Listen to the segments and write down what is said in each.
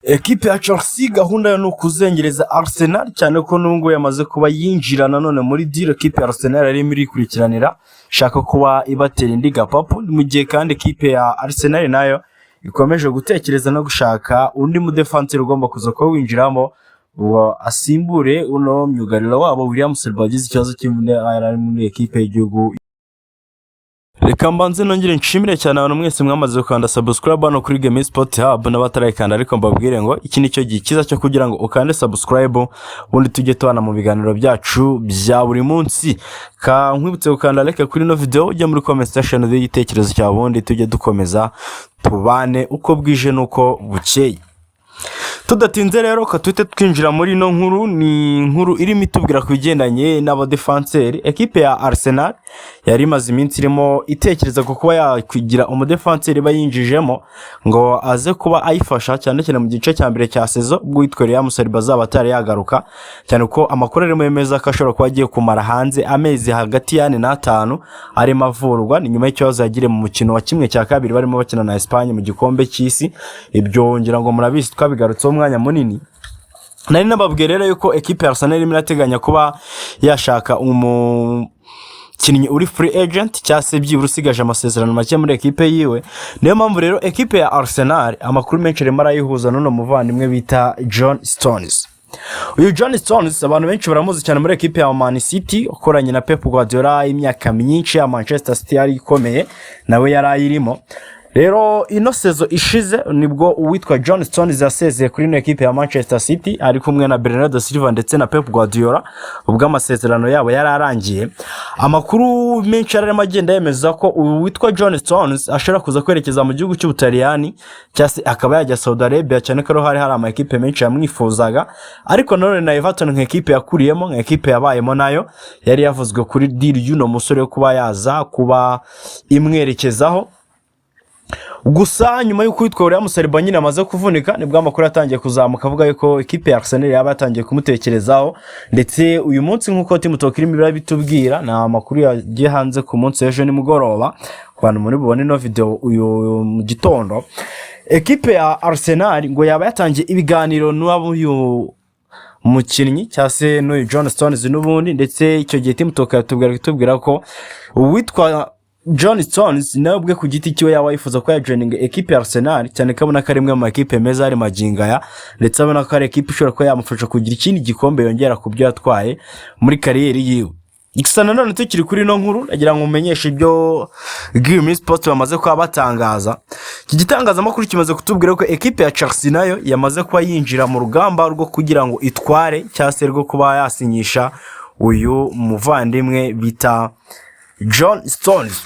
Ekipe ya Chelsea gahunda yo ni ukuzengereza Arsenal, cyane ko n'ubu yamaze kuba yinjira nanone muri deal. Ekipe ya Arsenal yarimo irikurikiranira, ishaka kuba ibatera indi gapapu, mu gihe kandi ekipe ya Arsenal nayo ikomeje gutekereza no gushaka undi mudefanseri ugomba kuza kuba winjiramo ngo asimbure uno myugariro wabo William Saliba wagize ikibazo cy'imvune yari ari muri ekipe y'igihugu. Reka mbanze nongere nshimire cyane abantu mwese mwamaze gukanda subscribe hano kuri Game Sport Hub, n'abatarayikanda ariko mbabwire ngo iki ni cyo gihe cyiza cyo kugira ngo ukande subscribe, ubundi tujye tubana mu biganiro byacu bya buri munsi. Ka nkwibutse gukanda like kuri ino video, ujye muri comment section y'igitekerezo cyawe, ubundi tujye dukomeza tubane uko bwije n'uko bukeye. Tudatinze rero, ka tuhite twinjira muri ino nkuru. Ni inkuru irimo itubwira ku bigendanye n'abadefanseri. Ekipe ya Arsenal yari imaze iminsi irimo itekereza ku kuba yakugira umudefanseri iba yinjijemo ngo aze kuba ayifasha, cyane cyane mu gice cya mbere cya saison, ubwo uwitwa William Saliba azaba atari yagaruka, cyane ko amakuru arimo yemeza ko ashobora kuba agiye kumara hanze amezi hagati y'4 n'atanu arimo avurwa. Ni nyuma y'ikibazo yagiriye mu mukino wa ½ barimo bakina na Espagne mu gikombe cy'isi. Ibyo ngira ngo murabizi, twabigarutseho umwanya munini. Nari nababwiye rero yuko ekipe ya Arsenal irimo irateganya kuba yashaka umukinnyi uri free agent, cyangwa se byibura usigaje amasezerano make muri ekipe yiwe. Niyo mpamvu rero ekipe ya Arsenal amakuru menshi arimo arayihuza n'uno muvandimwe bita John Stones. Uyu John Stones abantu benshi baramuzi cyane muri ekipe ya Man City, ukoranye na Pep Guardiola imyaka myinshi ya Manchester City yari ikomeye, nawe yari ayirimo. Rero ino saison ishize nibwo uwitwa John Stones yasezeye kuri ino ekipe ya Manchester City ari kumwe na Bernardo Silva ndetse na Pep Guardiola, ubwo amasezerano yabo yari arangiye. Amakuru menshi yari arimo agenda yemeza ko uyu witwa John Stones ashobora kuza kwerekeza mu gihugu cy'Ubutaliyani, cyangwa se akaba yajya Saudi Arabia, cyane ko hari hari ama ekipe menshi yamwifuzaga. Ariko nanone na Everton, nka ekipe yakuriyemo, nka ekipe yabayemo, nayo yari yavuzwe kuri deal y'uno musore yo kuba yaza kuba imwerekezaho. Gusa nyuma y'uko uwitwa William Saliba nyine amaze kuvunika, nibwo amakuru yatangiye kuzamuka avuga yuko ekipe ya Arsenal yaba yatangiye kumutekerezaho. Ndetse uyu munsi, nk'uko TEAMtalk irimo irabitubwira, ni amakuru yagiye hanze ku munsi w'ejo nimugoroba, ku bantu muri bubone ino video uyu mu gitondo, ekipe ya Arsenal ngo yaba yatangiye ibiganiro n'uyu mukinnyi, cyangwa se n'uyu John Stones n'ubundi. Ndetse icyo gihe TEAMtalk yatubwira itubwira ko uwitwa John Stones nawe ubwe ku giti cyiwe yaba yifuza ko yajoininga ekipe ya Arsenal, cyane ko abona ko ari imwe mu makipe meza ari magingo aya, ndetse abona ko ari ekipe ishobora kuba yamufasha kugira ikindi gikombe yongera ku byo yatwaye muri career yiwe. Gusa nanone tukiri kuri ino nkuru, nagira ngo umenyeshe ibyo Gimme Sport bamaze kuba batangaza. Iki gitangazamakuru kimaze kutubwira ko ekipe ya Chelsea nayo yamaze kuba yinjira mu rugamba rwo kugira ngo itware, cyangwa se rwo kuba yasinyisha uyu muvandimwe bita John Stones.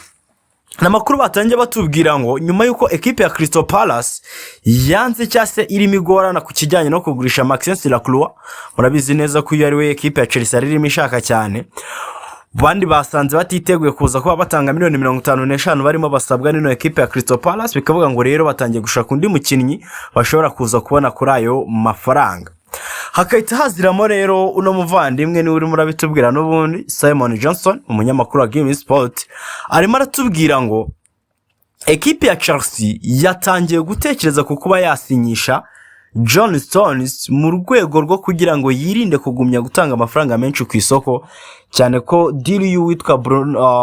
Ni amakuru batangiye batubwira ngo nyuma y'uko ekipe ya Crystal Palace yanze, cyangwa se irimo igorana ku kijyanye no kugurisha Maxence Lacroix, murabizi neza ko uyu ari we ekipe ya Chelsea yari irimo ishaka cyane, bandi basanze batiteguye kuza kuba batanga miliyoni 55 barimo basabwa n'ino ekipe ya Crystal Palace. Bikavuga ngo rero batangiye gushaka undi mukinnyi bashobora kuza kubona kuri ayo mafaranga, hakahita haziramo rero uno muvandimwe niwe urimo urabitubwira n'ubundi, Simon Johnson, umunyamakuru wa Game Sport. Arimo aratubwira ngo ekipi ya Chelsea yatangiye gutekereza ku kuba yasinyisha John Stones mu rwego rwo kugira ngo yirinde kugumya gutanga amafaranga menshi ku isoko, cyane ko deal y'uwitwa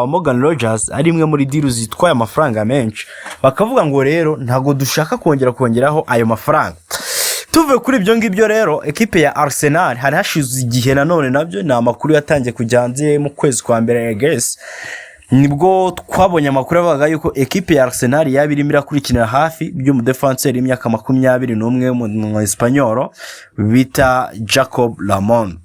Morgan Rogers ari imwe muri deal zitwaye amafaranga menshi. Bakavuga ngo rero ntabwo dushaka kongera kongeraho ayo mafaranga. Tuvuye kuri ibyo ngibyo rero, ekipe ya Arsenal hari hashize igihe nanone, nabyo ni amakuru yatangiye kujya hanze mu kwezi kwa mbere egesi, nibwo twabonye amakuru avuga yuko ekipe ya Arsenal yaba irimo irakurikinira hafi by'umudefanseri w'imyaka 21 mu Espanyol bita Jacob Ramon.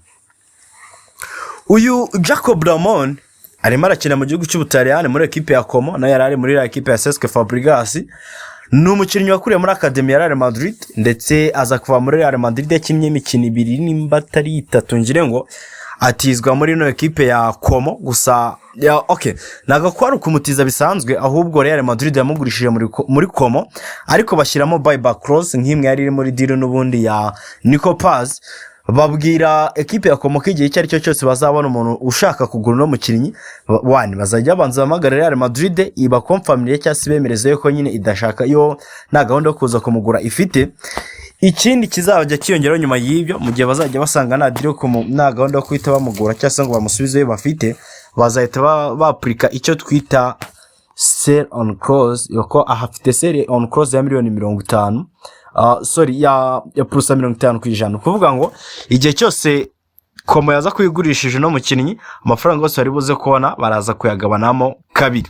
Uyu Jacob Ramon arimo arakina mu gihugu cy'Ubutaliyani muri ekipe ya Como, nayo yari ari muri ekipe ya Cesc Fabregas. Ni umukinnyi wakuriye muri academy ya Real Madrid, ndetse aza kuva muri Real Madrid yakinnye imikino ibiri nimba atari itatu ngire ngo, atizwa muri ino ekipe ya Como. Gusa ya ok, ntabwo ko ari ukumutiza bisanzwe, ahubwo Real Madrid yamugurishije muri Como, ariko bashyiramo buyback clause nk'imwe yari iri muri deal n'ubundi ya Nico Paz. Babwira ekipe ya Como ko igihe icyo ari cyo cyose bazabona umuntu ushaka kugura uno mukinnyi wani, bazajya babanza bahamagara Real Madrid ibaconfirmire cyangwa se ibemereze yuko nyine idashaka, yo nta gahunda yo kuza kumugura ifite. Ikindi kizajya kiyongeraho nyuma y'ibyo, mu gihe bazajya basanga nta deal nta gahunda yo guhita bamugura cyangwa se ngo bamusubizeyo bafite, bazahita bapurika icyo twita sell on clause, ko ahafite sell on clause ya miliyoni 50, sorry, ya purusa 50%. Ukuvuga ngo igihe cyose Como yaza kuyigurishije uno mukinnyi, amafaranga yose bari buze kubona baraza kuyagabanamo kabiri.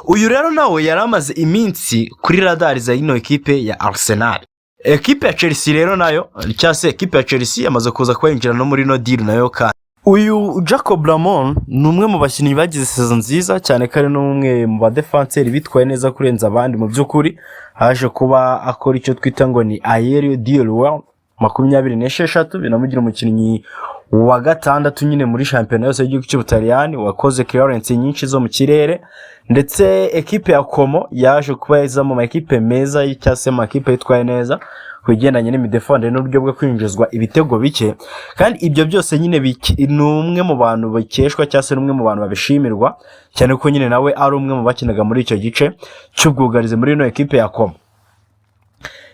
Uyu rero nawe yari amaze iminsi kuri radari za ino ekipe ya Arsenal. Ekipe ya Chelsea rero nayo, cyangwa se ekipe ya Chelsea yamaze kuza kuba yinjira no muri ino deal nayo. Kandi uyu Jacob Ramon ni umwe mu bakinnyi bagize saison nziza cyane, ko ari n'umwe mu badefanseri bitwaye neza kurenza abandi. Mu by'ukuri haje kuba akora icyo twita ngo ni aerial duel well 26, binamugira umukinnyi wa gatandatu nyine muri shampiyona yose y'igihugu cy'Ubutaliyani wakoze clearance nyinshi zo mu kirere. Ndetse ekipe ya Como yaje kuba iza mu makipe meza, cyangwa se mu makipe yitwaye neza ku bigendanye n'imidefandire n'uburyo bwo kwinjizwa ibitego bike. Kandi ibyo byose nyine ni umwe mu bantu bakeshwa, cyangwa se n'umwe mu bantu babishimirwa cyane, ko nyine nawe ari umwe mu bakinaga muri icyo gice cy'ubwugarizi muri ino ekipe ya Como.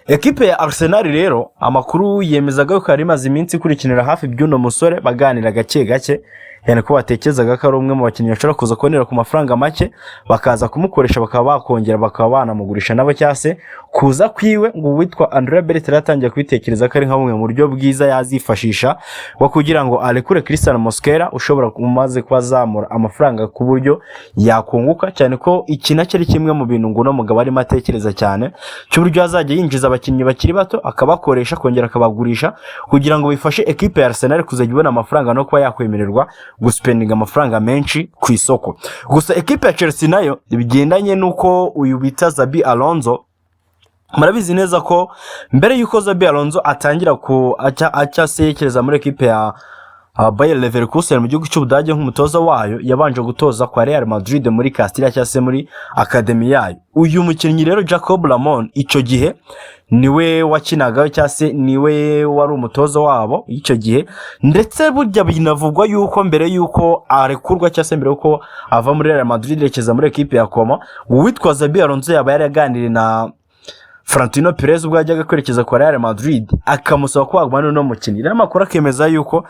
Ekipe ya Arsenal rero, amakuru yemezaga ko yari imaze iminsi ikurikinira hafi by'uno musore, baganira gake gake cyane, ko batekerezaga ko ari umwe mu bakinnyi bashobora kuza kubonera ku mafaranga make, bakaza kumukoresha, bakaba bakongera bakaba banamugurisha nabo, cyangwa se kuza kwiwe ngo uwitwa Andrea Berta yatangiye kubitekereza ko ari nka bumwe mu buryo bwiza yazifashisha bwo kugira ngo arekure Christian Mosquera, ushobora umaze kuba azamura amafaranga ku buryo yakunguka cyane, ko iki nacyo ari kimwe mu bintu ngo uno mugabo arimo atekereza cyane, cy'uburyo azajya yinjiza abakinnyi bakiri bato, akabakoresha, akongera akabagurisha, kugira ngo bifashe ekipe ya Arsenal kuzajya ibona amafaranga no kuba yakwemererwa gusipendinga amafaranga menshi ku isoko. Gusa ekipe ya Chelsea nayo, bigendanye n'uko uyu bita Xabi Alonso, murabizi neza ko mbere y'uko Xabi Alonso atangira ku acya se yekereza muri ekipe ya Bayer Leverkusen mu gihugu cy'Ubudage nk'umutoza wayo, yabanje gutoza kwa Real Madrid muri Castilla, cyangwa se muri academy yayo. Uyu mukinnyi rero Jacob Ramon, icyo gihe niwe wakinaga, cyangwa se niwe wari umutoza wabo icyo gihe. Ndetse burya binavugwa yuko mbere yuko arekurwa, cyangwa se mbere yuko ava muri Real Madrid yerekeza muri ekipe ya Como, uwitwa Xabi Alonso yaba yaraganiriye na Florentino Perez ubwo yajyaga kwerekeza kwa Real Madrid, akamusaba ko bagumana n'uno mukinnyi. Rero amakuru akemeza yuko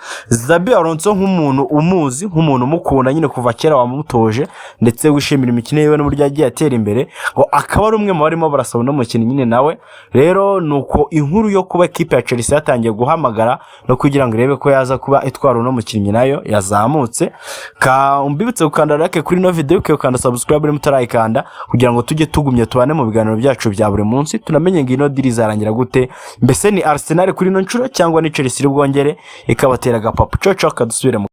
Xabi Alonso, nk'umuntu umuzi, nk'umuntu umukunda nyine kuva kera, wamutoje, ndetse wishimira imikino yiwe n'uburyo yagiye atera imbere, ngo akaba ari umwe mu barimo barasaba uno mukinnyi nyine nawe. Rero ni uko inkuru yo kuba ekipe ya Chelsea yatangiye guhamagara no kugira ngo irebe ko yaza kuba itwara uno mukinnyi nayo yazamutse. Ka mbibutse gukanda like kuri ino video, ukanda subscribe niba mutarayikanda, kugira ngo tujye tugumya tubane mu biganiro byacu bya buri munsi, tunamenye ngo ino deal izarangira gute. Mbese ni Arsenal kuri ino nshuro, cyangwa ni Chelsea iri bwongere ikabatera agapapu? Coco kadusubire mu